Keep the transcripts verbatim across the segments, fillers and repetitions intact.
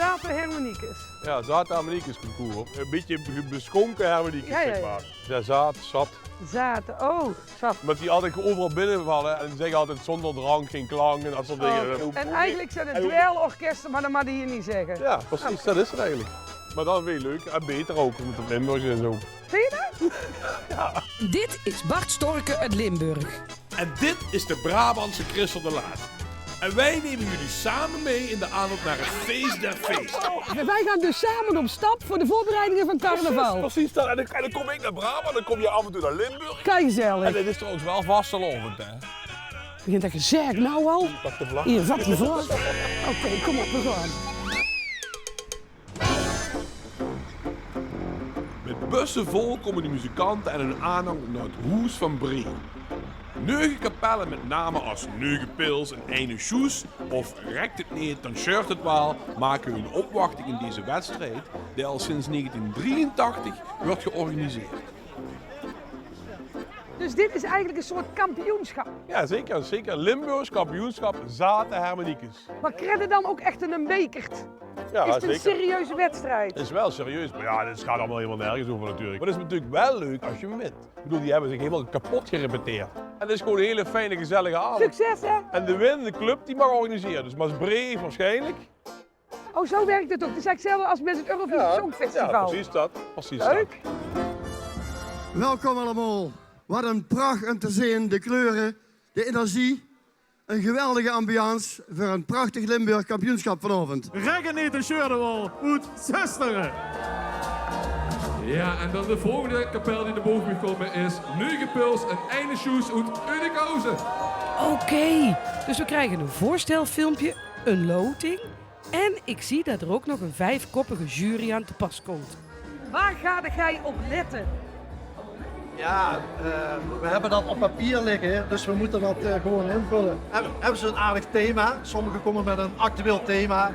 Zate hermeniekes. Ja, zate hermeniekes concours. Ein bietje be-, beschonke hermeniekes, zeg maar. Ja, zaat, zat. Zate, oh, zat. Omdat die altied euveral binnevalle en die zegge altied: "Zonder drank geen klank" en dat soort dinger. Oh. En eigelik zeen 't dweilorkeste, maar dat maag je hier niet zegge. Ja, precies, dat is 't eigelik. Maar dan weer leuk en beter ook, omdat 't Limburgs is en zo. Vind je dat? Ja. Dit is Bart Storken uit Limburg. En dit is de Brabantse Christel de Laat. En wij nemen jullie samen mee in de aanloop naar het feest der feesten. Wij gaan dus samen op stap voor de voorbereidingen van carnaval. Precies, precies dat. En dan, en dan kom ik naar Brabant, dan kom je af en toe naar Limburg. Kei gezellig. En het is trouwens wel vastelaovend, hè? Begint dat gezeik nou al? Pak de vlag. Hier, pak die vlag. Oké, kom op, we gaan. Met bussen vol komen de muzikanten en hun aanhang naar het Hoes van Bree. Neuge kapellen met namen als Neuge Pils en Eine Sjoes of Rekt 't neet, dan sjeurt 't waal maken hun opwachting in deze wedstrijd, die al sinds negentien drieëntachtig wordt georganiseerd. Dus dit is eigenlijk een soort kampioenschap? Ja, zeker, zeker. Limburgs kampioenschap zate hermeniekes. Maar krijg je dan ook echt een bekert? Ja, is het een serieuze wedstrijd? Het is wel serieus, maar ja, dit gaat allemaal helemaal nergens over natuurlijk. Maar het is natuurlijk wel leuk als je wint. Ik bedoel, die hebben zich helemaal kapot gerepeteerd. En het is gewoon een hele fijne, gezellige avond. Succes, hè? En de winnende club, die mag organiseren. Dus Maasbree waarschijnlijk. Oh, zo werkt het ook. Het is eigenlijk hetzelfde als met het Eurovisie Songfestival. Ja, precies dat. Precies dat. Leuk. Welkom allemaal. Wat een pracht om te zien. De kleuren, de energie. Een geweldige ambiance voor een prachtig Limburg kampioenschap vanavond. Rekt 't neet, dan sjeurt 't waal oet Zöstere. Ja, en dan de volgende kapel die de boog mei komme is Neuge Pils en Eine Sjoes oet Oedekhausen. Oké, dus we krijgen een voorstelfilmpje, een loting en ik zie dat er ook nog een vijfkoppige jury aan te pas komt. Waar gaat gij op letten? Ja, eh, we hebben dat op papier liggen, dus we moeten dat, eh, gewoon invullen. Heb-, hebben ze een aardig thema? Sommigen komen met een actueel thema.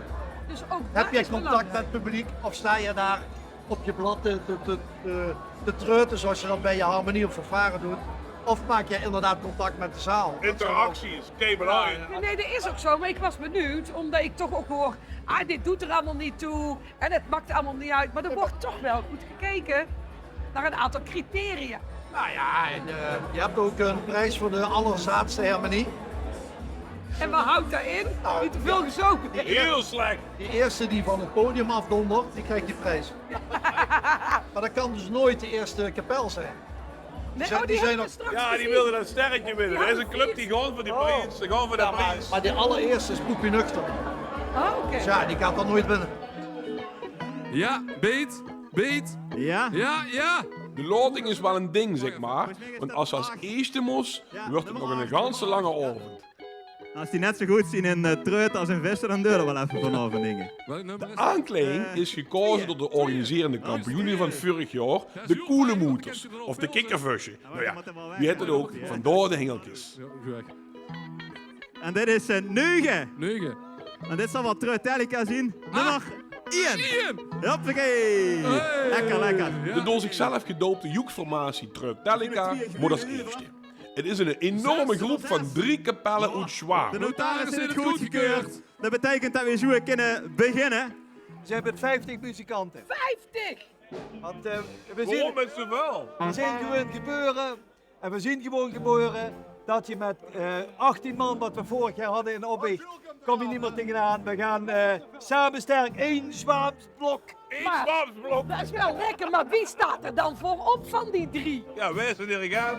Dus ook dat is belangrijk. Heb jij contact met het publiek of sta je daar op je blad te, te, te, te, te treuten zoals je dat bij je harmonie of fanfare doet? Of maak jij inderdaad contact met de zaal? Interactie is kei belangrijk. Nee, nee, dat is ook zo. Maar ik was benieuwd, omdat ik toch ook hoor: "Ah, dit doet er allemaal niet toe en het maakt allemaal niet uit." Maar er wordt toch wel goed gekeken naar een aantal criteria. Nou ja, en, eh, je hebt ook een prijs voor de allerzaatste hermenie. En wat houdt dat in? Nou, niet te veel gezopen. Heel slecht. Die eerste die van het podium afdondert, die krijgt die prijs. Maar dat kan dus nooit de eerste kapel zijn. Nee, die zijn, oh, die zijn hebben we straks gezien. Ja, die wilden dat sterretje winnen. Ja, precies. Er is een club die gewoon voor die prijs, die gewoon voor de prijs. Ja, maar, maar die allereerste is poepienuchter. Oh, oké. Dus ja, die gaat dan nooit winnen. Ja, beet, beet. Ja. Ja, ja. De loting is wel een ding, zeg maar. Want als ze als eerste mos, wordt het nog een ganse lange avond. Als die net zo goed zien in, eh, treut als in viste, dan duurt het wel even vanavond, denk ik. De aankleding is gekozen door de organiserende kampioenen van vorig jaar, de Koelemoeters, of de Kikkervusje. Nou ja, wie heet het ook? Vandaar de hengeltjes. En dit is, eh, neuge. Neuge. En dit zal wel Treutelica zien. Nummer één. Hoppakee. Hey. Lekker, lekker. De door zichzelf gedoopte joekformatie Treutelica moet als eerste. Het is een enorme groep van drie kapellen uit Zwaam. De notaris heeft het goedgekeurd. Dat betekent dat we zo kunnen beginnen. We zijn met vijftig muzikanten. Vijftig! Want, eh, we zien, waarom met zoveel? We zien gewoon gebeuren. En we zien gewoon gebeuren dat je met, eh, achttien man, wat we vorig jaar hadden in Oppicht, kom je niet meer tegenaan. We gaan, eh, samen sterk, één Zwaams blok. Eén Zwaams blok. Dat is wel lekker, maar wie staat er dan voorop van die drie? Ja, wij zijn dirigent.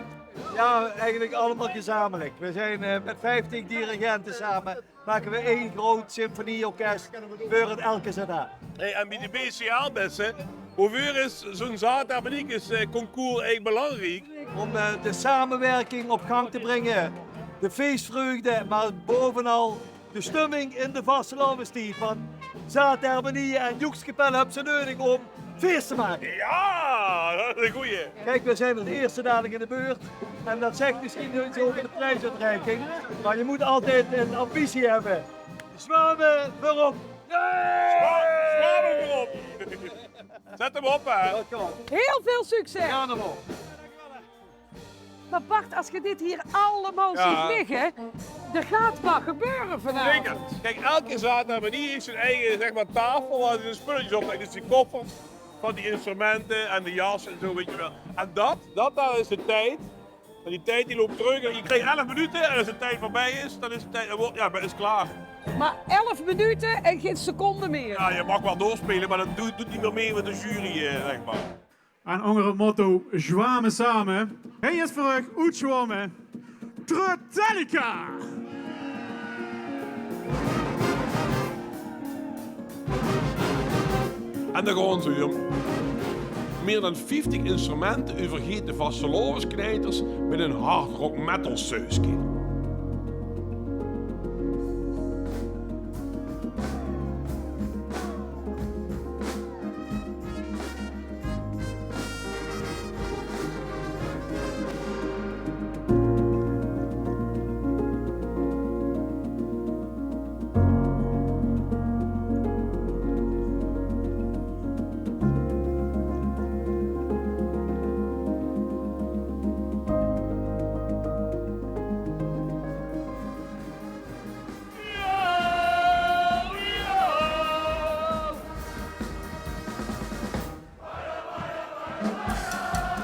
Ja, eigenlijk allemaal gezamenlijk. We zijn, eh, met vijftig dirigenten samen. Maken we één groot symfonieorkest voor het L K Z H. Hey, en bij de B C L, mensen, hoeveel is zo'n Zaat Hermeniekes, eh, concours eigenlijk belangrijk? Om, eh, de samenwerking op gang te brengen, de feestvreugde, maar bovenal de stemming in de vastelaovestied. Want Zaat Hermenie en Joekskapel hebben ze nodig om feest te maken. Ja, dat is een goeie. Kijk, we zijn als eerste dadelijk in de beurt. En dat zegt misschien niets over de prijsuitreiking. Maar je moet altijd een ambitie hebben. Zwamen voorop! Zwa-, Zwamen voorop! Zet hem op, hè. Heel veel succes! Ja, dan wel. Maar Bart, als je dit hier allemaal ziet liggen, Er gaat wat gebeuren vanavond. Zeker. Kiek, elke zaterdag, maar die heeft zijn eigen, zeg maar, tafel waar ze de spulletjes op leggen. Dus die koffers van die instrumenten en de jas en zo, weet je wel. En dat, dat daar is de tijd. En die tijd die loopt terug. En je krijgt elf minuten en als de tijd voorbij is, dan is de tijd, ja, is klaar. Maar elf minuten en geen seconde meer. Ja, je mag wel doorspelen, maar dat doet, doet niet meer mee met de jury, eh, zeg maar. En ónger 't motto Zwame same, hie is veur uch oetsjwómme Trutelica! En dan gewoon zo, jong. Meer dan vieftig instrumenten overgeet de vastelaoveskneiters met een hardrock metal seuske.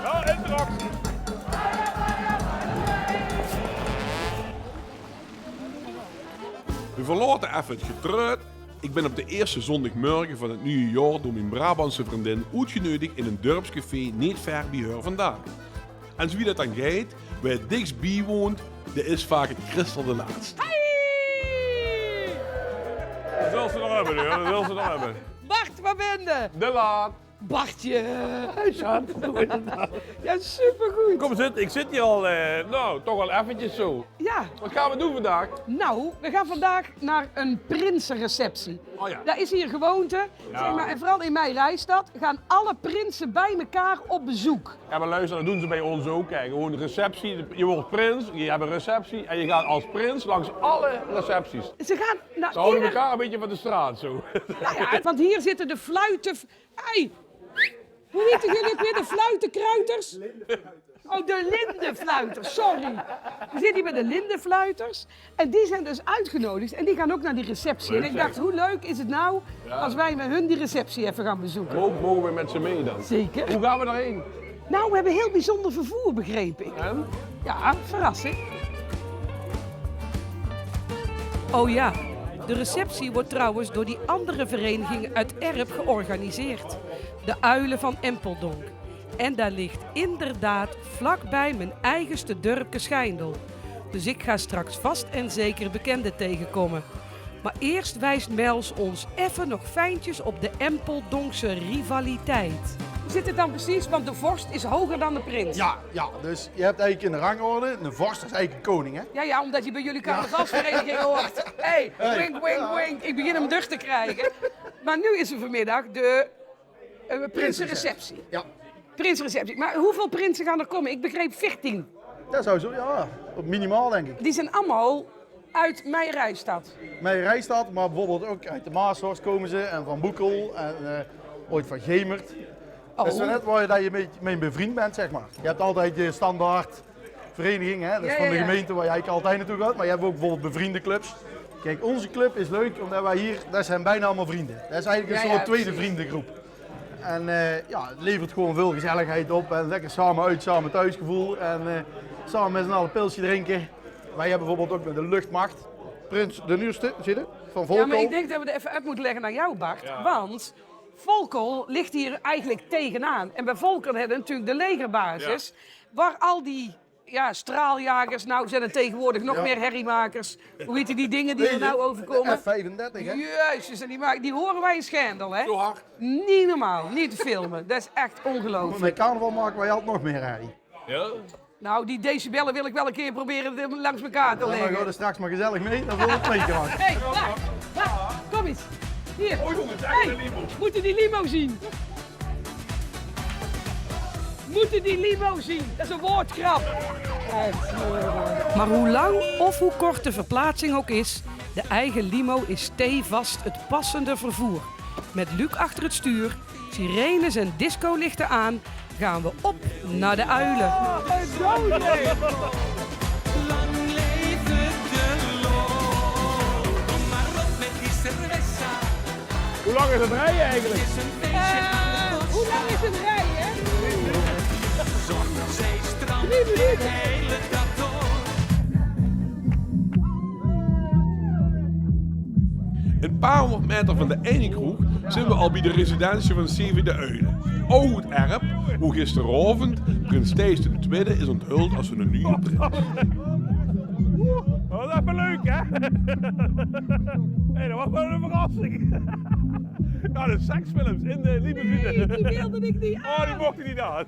Ja, interactie. We verlaote effe 't getreut. Ik ben op de eerste zondagmorgen van het nieuwe jaar door mijn Brabantse vriendin oetgeneudigd in een dorpscafé niet ver bij haar vandaan. En zowie dat dan geit, wae 't dichtst bie woont, dae is vaak 't Christel de Laatst. Hey! Dat wil ze nog hebben, hè? Dat wil ze nog hebben. Bart, waar ben je? De Laat. Bartje. Hey, schat. Hoe is het dan? Ja, supergoed. Kom zitten, ik zit hier al, eh, nou, toch wel eventjes zo. Ja. Wat gaan we doen vandaag? Nou, we gaan vandaag naar een prinsenreceptie. Oh ja. Dat is hier gewoonte. Ja. Zeg maar, en vooral in mijn reisstad gaan alle prinsen bij elkaar op bezoek. Ja, maar luister, dat doen ze bij ons ook. Kijk, gewoon receptie. Je wordt prins, je hebt een receptie en je gaat als prins langs alle recepties. Ze gaan naar Ze houden ieder- elkaar een beetje van de straat, zo. Nou ja, want hier zitten de fluiten. Hey, hoe heet het hier ook weer? De fluitenkruiters? Oh, de lindefluiters, sorry. We zitten hier bij de lindefluiters. En die zijn dus uitgenodigd en die gaan ook naar die receptie. Leuk, zeg. En ik dacht, hoe leuk is het nou als wij met hun die receptie even gaan bezoeken? Mogen, mogen we met ze mee dan? Zeker. Hoe gaan we daarheen? Nou, we hebben heel bijzonder vervoer, begreep ik. En? Ja, verrassing. Oh ja, de receptie wordt trouwens door die andere vereniging uit Erp georganiseerd. De Uilen van Empeldonk. En daar ligt inderdaad vlakbij mijn eigenste dorpke Schijndel. Dus ik ga straks vast en zeker bekenden tegenkomen. Maar eerst wijst Mels ons effe nog fijntjes op de Empeldonkse rivaliteit. Hoe zit het dan precies? Want de vorst is hoger dan de prins. Ja, ja, dus je hebt eigenlijk in de rangorde, een vorst is eigenlijk een koning, hè? Ja, ja, omdat je bij jullie carnavalsvereniging hoort. Hey, wink, wink, wink. Ik begin hem ducht te krijgen. Maar nu is er vanmiddag de Eh, prinsenreceptie. Ja. Prinsenreceptie. Maar hoeveel prinsen gaan er komen? Ik begreep veertien. Dat zou zo, ja, op minimaal, denk ik. Die zijn allemaal uit mijn reisstad. Mijn reisstad, maar bijvoorbeeld ook uit de Maashorst komen ze en van Boekel en, eh, ooit van Gemert. Oh. Dat is zo net waar je, dat je mee, mee bevriend bent, zeg maar. Je hebt altijd je standaard vereniging, hè? Dat is van de gemeente waar je eigenlijk altijd naartoe gaat. Maar je hebt ook bijvoorbeeld bevriende clubs. Kijk, onze club is leuk omdat wij hier, dat zijn bijna allemaal vrienden. Dat is eigenlijk een soort tweede vriendengroep. En, eh, ja, het levert gewoon veel gezelligheid op en lekker samen uit, samen thuisgevoel. En, eh, samen met z'n allen een pilsje drinken. Wij hebben bijvoorbeeld ook met de luchtmacht, Prins de Nuurste, zie je, van Volkel. Ja, maar ik denk dat we het even uit moeten leggen aan jou, Bart. Ja. Want Volkel ligt hier eigenlijk tegenaan. En bij Volkel hebben we natuurlijk de legerbasis, waar al die, ja, straaljagers, nou zijn er tegenwoordig nog meer herriemakers. Hoe heet die dingen die er nou overkomen? De F vijfendertig, hè? Jezus, en die, maken, die horen wij in Schendel, hè? Zo hard. Niet normaal, niet te filmen. Dat is echt ongelooflijk. Met carnaval maken wij altijd nog meer herrie. Ja? Nou, die decibellen wil ik wel een keer proberen langs elkaar te leggen. Dan gaan we straks maar gezellig mee, dan voel ik het mee gaan. Hey, wacht, wacht, kom eens. Hier. Oh, jongens, hey, moeten die limo zien. Moeten die limo zien. Dat is een woordgrap. Maar hoe lang of hoe kort de verplaatsing ook is, de eigen limo is stevast het passende vervoer. Met Luc achter het stuur, sirenes en discolichten aan, gaan we op naar de Uilen. Lang leven de Lang is het rijden eigenlijk? Eh, hoe lang is het rijden? Drie minuten. Ein paar hóngerd maeter van de eine kroeg zeen we al bie de residentie van C V de Uile. Ouch 't erp, wo gisteraovend prins Thijs de Twiede is onthuld es de nuje prins. Oh, det is effe leuk, hè? Hé, det waas waal ein verrassing. Ja, de seksfilms in de limousine. Nee, die wilde ik niet aan. Oh, die mochten niet aan.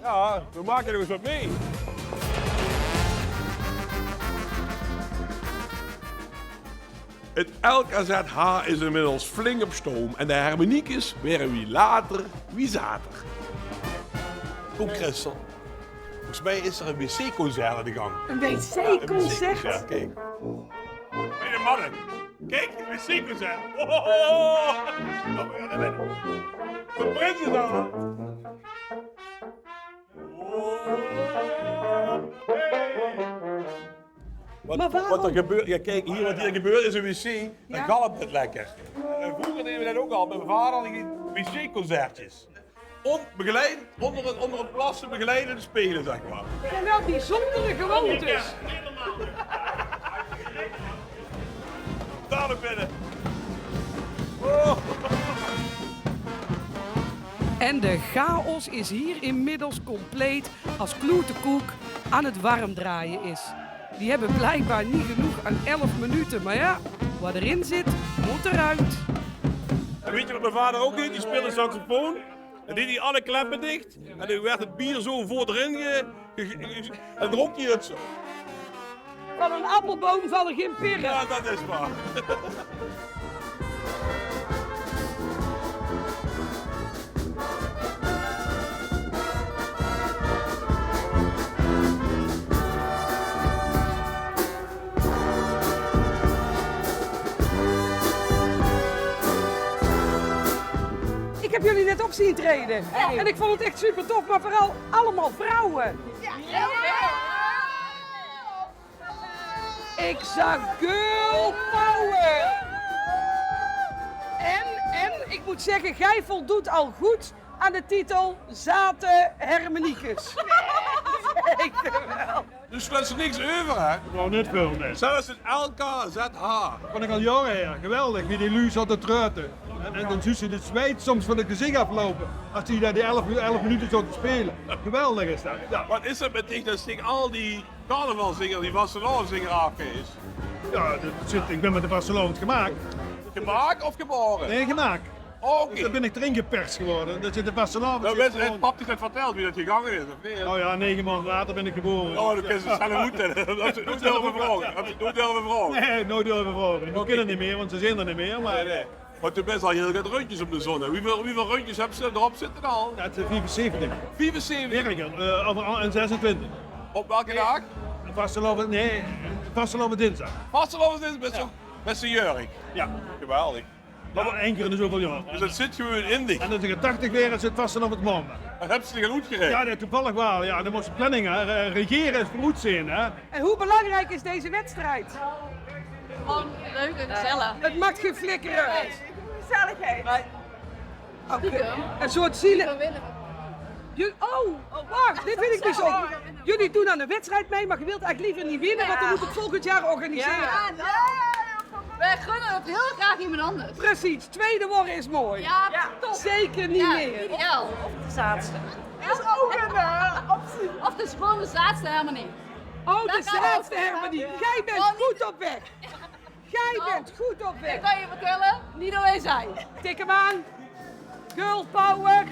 Ja, we maken nog eens wat mee. Het L K Z H is inmiddels flink op stoom en de hermeniekes waere wie later, wie zater. Oeh, Christel. Volgens mij is er een wc-concert aan de gang. Een wc-concert? Ja, een wc-concert, kijk. Hé, de mannen. Kijk, een wc-concert. Oh, we gaan naar binnen. De prins is al. Wat, wat er gebeurt, ja, kijk, hier, wat hier gebeurt is een wc. Dan galmt het lekker. En vroeger deden we dat ook al. Mijn vader had die wc-concertjes. On-, begeleid, onder het, onder het plassen, begeleidend spelen, zeg maar. Het zijn wel bijzondere gewoontes. Daar naar binnen. Oh. En de chaos is hier inmiddels compleet as Kloete Koek aan het warmdraaien is. Die hebben blijkbaar niet genoeg aan elf minuten, maar ja, wat erin zit, moet eruit. En weet je wat mijn vader ook deed? Die speelde saxofoon. En deed hij alle kleppen dicht. En dan werd het bier zo voort erin ge-, ge-, ge-, en dronk hij het zo. Van een appelboom vallen geen peren. Ja, dat is waar. Ik heb jullie net op zien treden. Ja. En ik vond het echt super tof, maar vooral allemaal vrouwen. Ja. Ik zag girl power. En, en ik moet zeggen, gij voldoet al goed aan de titel Zate Hermeniekes. Zeker wel. Dus sluit ze niks euver, hè? Nog net veel, nee. Zelfs het L K Z H. Vond ik al jaren her. Geweldig, wie die lui zaten te treuten. En, en dan zuus je de zweet soms van het gezicht aflopen. Als die daar die elf, elf minuten zaten te spelen. Geweldig is dat. Ja. Wat is er met dich dat zich al die carnavalszinger, die vastelaoveszinger aafgeis? Ja, dat zit, ik ben met de vastelaovend gemaakt. Gemaakt of geboren? Nee, gemaakt. Oh, oké. Dus daar ben ik erin geperst geworden. Dat zit de vastelaovend. Nou, zit mensen, gewoon heeft pap dich dat verteld, wie dat gegangen is, of niet? Oh ja, negen maanden later ben ik geboren. Oh, dan kunnen ze het zelf goed tellen. Heb je het nooit durven vragen? Heb je het nooit durven vragen? Nee, nooit durven vragen. Oké. Die kunnen niet meer, want ze zijn er niet meer, maar... Nee, nee. Maar toen best al heel wat rundjes op de zon, hè? Wieväöl, wieväöl rundjes hebben ze erop zitten al? Dat is vierenzeventig. Vierenzeventig? Werken, eh, over al-, en zesentwintig. Op welke daag? Vastelaovend, nee, vastelaovend dinsdag. Vastelaovend dinsdag, best wel, best wel jeurig. Ja. Geweldig. Ja, één keer in de zoveel jaar. Dus dat zit gewoon in dich. En als ik tachtig weer, is het vastelaovend maandag. Dat hebben ze al goed geregeld. Ja, nee, toevallig wel. Ja, dan moet je planning, hè. Re-, regeren is vooruitzien, hè. En hoe belangrijk is deze wedstrijd? Gewoon leuk en gezellig. Het mag geen flikkeren. Gezelligheid. Oké. Stiekem. Een soort zielen. Stiekem willen we. Ju-, oh, wacht, dit vind ik bijzonder. Jullie doen aan een wedstrijd mee, maar je wilt eigenlijk liever niet winnen, want dan moet het volgend jaar organiseren. Ja, nee. Wij gunnen het heel graag iemand anders. Precies, tweede worden is mooi. Ja, top. Zeker niet meer. Ja, ideaal. Of de zaatste. Is ook een, eh, optie. Of de schone zaatste hermenie. Oh, de zaatste hermenie. Jij bent goed op weg. Jij bent goed op weg. Ik kan je vertellen, niet alleen zij. Tik hem aan. Girl power.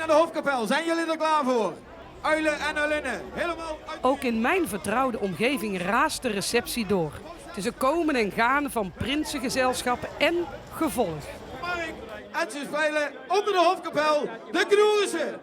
De Hofkapel, zijn jullie er klaar voor? Uilen en Uilinne, helemaal uit... Ook in mijn vertrouwde omgeving raast de receptie door. Het is een komen en gaan van prinsengezelschappen en gevolg. Mark, en ze spelen onder de Hofkapel de Knoersen.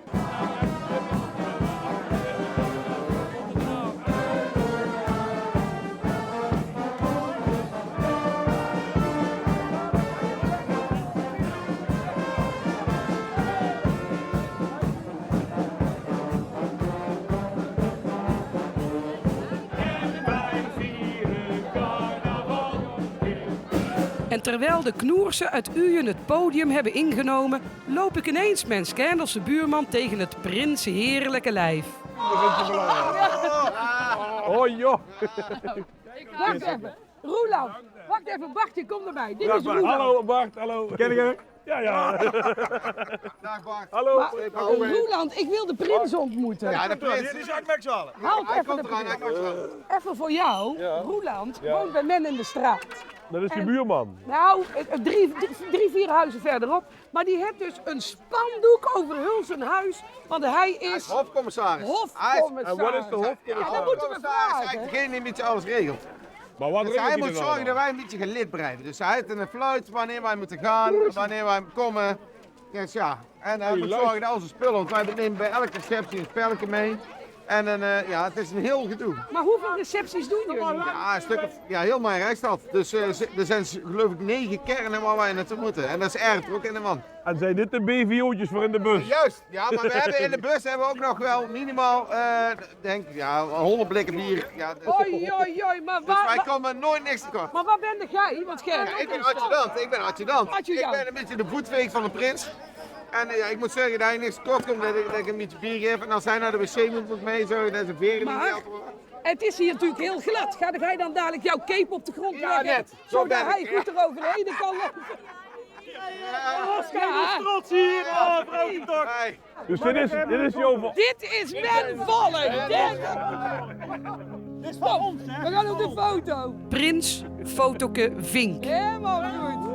En terwijl de Knoersen uit Uien het podium hebben ingenomen, loop ik ineens mijn Schendelse buurman tegen het prinseheerlijke lijf. Oh joh. Wacht even. Roeland, wacht even. Bartje, kom erbij. Dit is Roeland. Hallo Bart, hallo. Ken ik hem? Ja, ja. Dag Bart. Hallo. Maar, Roeland, ik wil de prins ontmoeten. Ja, de prins. Hier is Akmek Zalen. Haal even de prins. Hij komt eraan, hij komt eraan. Even voor jou. Ja. Roeland woont bij men in de straat. Dat is je buurman. Nou, eh, drie, drie, drie, vier huizen verderop. Maar die heeft dus een spandoek over heel zijn huis. Want hij is hofcommissaris. Hofcommissaris. En wat is de hofcommissaris? Ja, dat moeten we vragen. Hij is eigenlijk degene die een beetje alles regelt. Maar wat regelt hij dan allemaal? Dus hij moet zorgen dat wij een beetje gaan litbreiden. Dus hij heeft een fluit wanneer wij moeten gaan, wanneer wij komen. Dus ja, en hij moet zorgen dat al zijn spullen, want wij nemen bij elke receptie een spelletje mee. En dan, eh, ja, het is een heel gedoe. Maar hoeveel recepties doen jullie? Ja, een stuk of, ja, heel mijn Rijksstad. Dus, eh, ze- er zijn, geloof ik, negen kernen waar wij naartoe moeten. En dat is erg druk in de man. En zijn dit de B V O'tjes voor in de bus? Juist, ja, maar we hebben in de bus hebben we ook nog wel minimaal, eh, denk, ja, honderd blikken bier. Ja, dus, oei, oei, oei, maar dus wij komen nooit niks tekort. Maar wat ben jij? Want jij... Ja, ik ben adjudant, ik ben adjudant. Adjudant. Ik ben een beetje de voetveeg van de prins. En, eh, ja, ik moet zeggen, dat hij niks tekort komt, dat ik, dat ik hem een beetje bier geef. En als hij naar de wc moet, moet ik mee zorgen dat zijn veren niet nat worden. Het is hier natuurlijk heel glad. Gaat hij dan dadelijk jouw cape op de grond leggen? Ja, net. Zodat hij goed eroverheen kan lopen. Ja. Oscar is trots hier. Oh, vrouw gedacht. Hey. Dus dit is, dit is jouw vo- Dit is mijn volk. Dit, dit is van ons, hè? We gaan op de foto. Prins, fotoke, vink. Helemaal goed.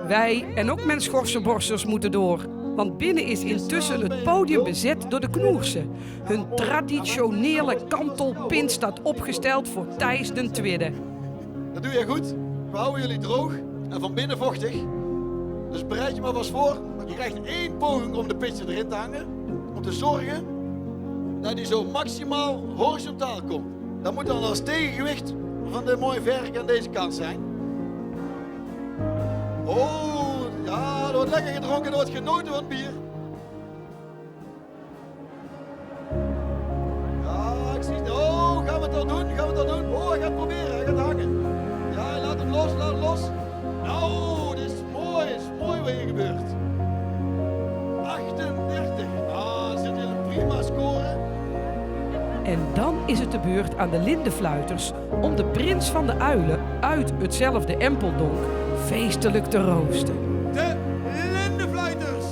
Wij en ook mijn Schorse Borsers moeten door. Want binnen is intussen het podium bezet door de Knoersen. Hun traditionele kantelpint staat opgesteld voor Thijs den Tweede. Dat doe je goed. We houden jullie droog en van binnen vochtig. Dus bereid je maar vast voor. Maar je krijgt één poging om de pintje erin te hangen. Om te zorgen dat hij zo maximaal horizontaal komt. Dat moet dan als tegengewicht van de mooie verk aan deze kant zijn. Oh, ja, er wordt lekker gedronken, er wordt genoten van het bier. Ja, ik zie het. Oh, gaan we het al doen? Gaan we het al doen? Oh, hij gaat proberen. Hij gaat hangen. Ja, laat hem los, laat hem los. Nou, dit is mooi. Is mooi wat hier gebeurt. Achtendertig. Ah, zit in een prima score. En dan is het de beurt aan de Lindefluiters om de prins van de Uilen uit hetzelfde Empeldonk feestelijk te roosten. De Lindefluiters!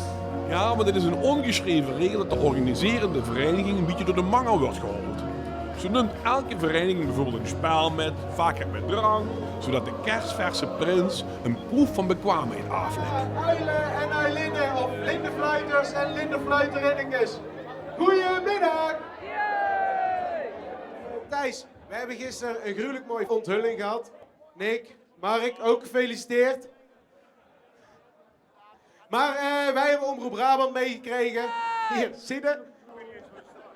Ja, maar dit is een ongeschreven regel dat de organiserende vereniging een beetje door de mangel wordt geholpen. Zo neemt elke vereniging bijvoorbeeld een spel met, vaak het met drank, zodat de kerstverse prins een proef van bekwaamheid aflegt. Uilen en Uilinne of Lindefluiters en Lindefluiterinnekes. Goedemiddag! Thijs, we hebben gisteren een gruwelijk mooie onthulling gehad. Nick, Mark, ook gefeliciteerd. Maar, eh, wij hebben Omroep Brabant meegekregen. Hier, zie je?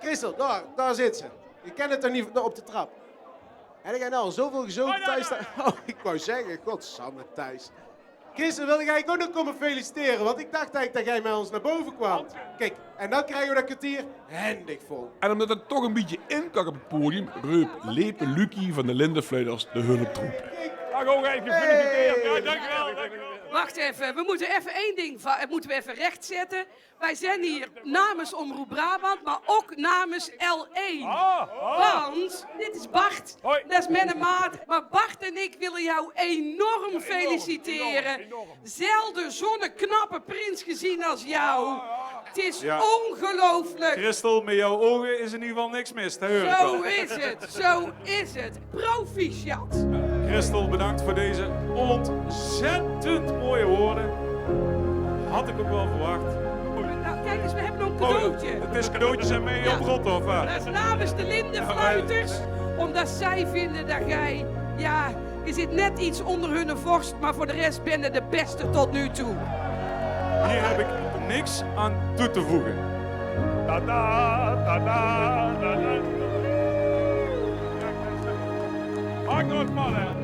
Christel, daar, daar zit ze. Je kent het toch niet, daar op de trap. En ik heb nou al zoveel gezopen, Thijs. Oh, ik wou zeggen, godsamme, Thijs. Christel, wil ik eigenlijk ook nog komen feliciteren, want ik dacht eigenlijk dat jij met ons naar boven kwam. Kijk, en dan krijgen we dat kwartier hendig vol. En omdat het toch een beetje inkak op het podium, reup Lepe Lucie van de Lindefluiters de hulptroep. Mag ook even gefeliciteerd. Ja, dankjewel, dankjewel. Wacht even, we moeten even één ding va- moeten we even rechtzetten. Wij zijn hier namens Omroep Brabant, maar ook namens L één. Ah, ah. Want dit is Bart, hoi. Dat is mijn maat. Maar Bart en ik willen jou enorm feliciteren. Zelden zo'n knappe prins gezien als jou. Het is ongelooflijk. Christel, met jouw ogen is in ieder geval niks mis. Dat hoor ik wel. Zo is het, zo is het. Proficiat. Christel, bedankt voor deze ontzettend mooie woorden. Had ik ook wel verwacht. Nou, Kiek ens, we hebbe nog ein cadeautje. 't Is cadeautjes en mei op rot, of wat? Dat is namens de Lindefluiters, omdat zij vinden dat gij, ja, je zit net iets onder hun vorst, maar voor de rest ben je de beste tot nu toe. Hier heb ik niks aan toe te voegen. Tada, tada, tada. Maak nog eens, mannen.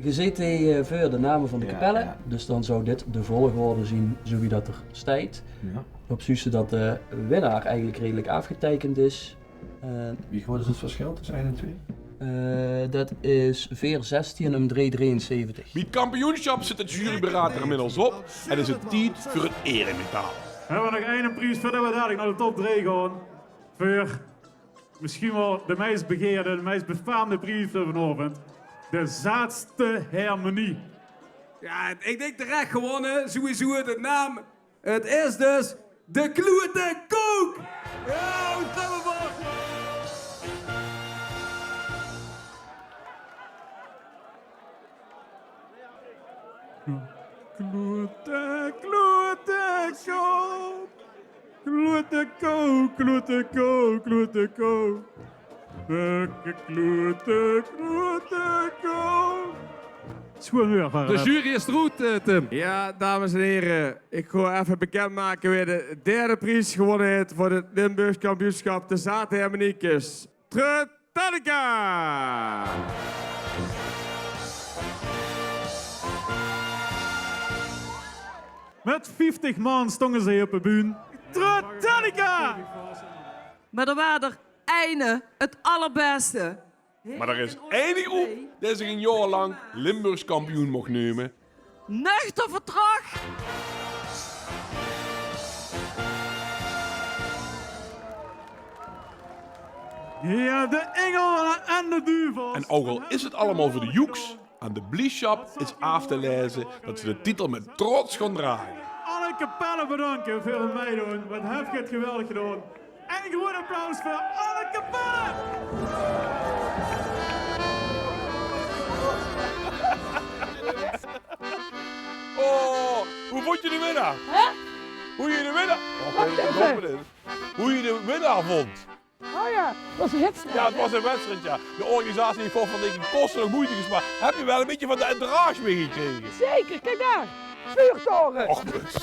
Ge zeet hie, eh, veur de name van de kapelle, dus dan zou dit de volgorde zien, zo wie dat er steit. Op zuus se dat de winnaar eigelik redelik aafgeteikend is. Eh, wie groot is 't verschil tösse ein en twee? Eh, dat is veer zestien um drie drieënzeventig. Bie 't kampioensjap zit 't juryberaod d'r inmiddels op en is 't tied veur 't eremetaal. Höbbe we nog eine pries veurdat we dalik nao de top drie gaon. Veur misschien waal de meis begeerde, de meis befaamde pries van vanaovend. De zaatste hermenie. Ja, ik dink terech gewonne, sowieso de naam. 't Is dus de Kloete Kook! Ja, hoe stemme we? Kloete, kloete kook. Kloete kook, kloete kook, kloete kook. Lekker kloete, kloete kook. Schoen weer, de jury is eroet, eh, Tim. Ja, dames en heren, ik ga effe bekendmake wae de derde pries gewonne het veur 't Limburgs kampioensjap de Zaate Hermeniekes. Tretellica! Met vieftig man stonge ze op de bühne. Tretellica! Maar er waas er eine, 't allerbeste. Maar d'r is eine groep die zich ein jaor lang Limburgs kampioen moch neume. Nuchter vertrok. Ja, de engel en de duvel. En ook al is 't allemaol veur de joeks, aan de bliesjap is aaf te laeze dat ze de titel met trots gaon drage. Alle kapelle bedanke veur 't meidoon. Wat höb geer 't geweldig gedaon. En ein groot applaus veur alle kapelle! Oh, hoe vónj geer de winnaar? Hè? Hoe geer de winnaar? Wach effe. Hoe geer de winnaar vónj? Oh ja, dat was ein wedstrijd. Ja, 't waas ein wedstrijd, ja. De organisatie haet veur, vónj ik, ein kos en moeite gespaard. Höb geer waal ein bietje van de entourage mitgekrege? Zeker, kiek dao. Vuurtoren. Och, puts.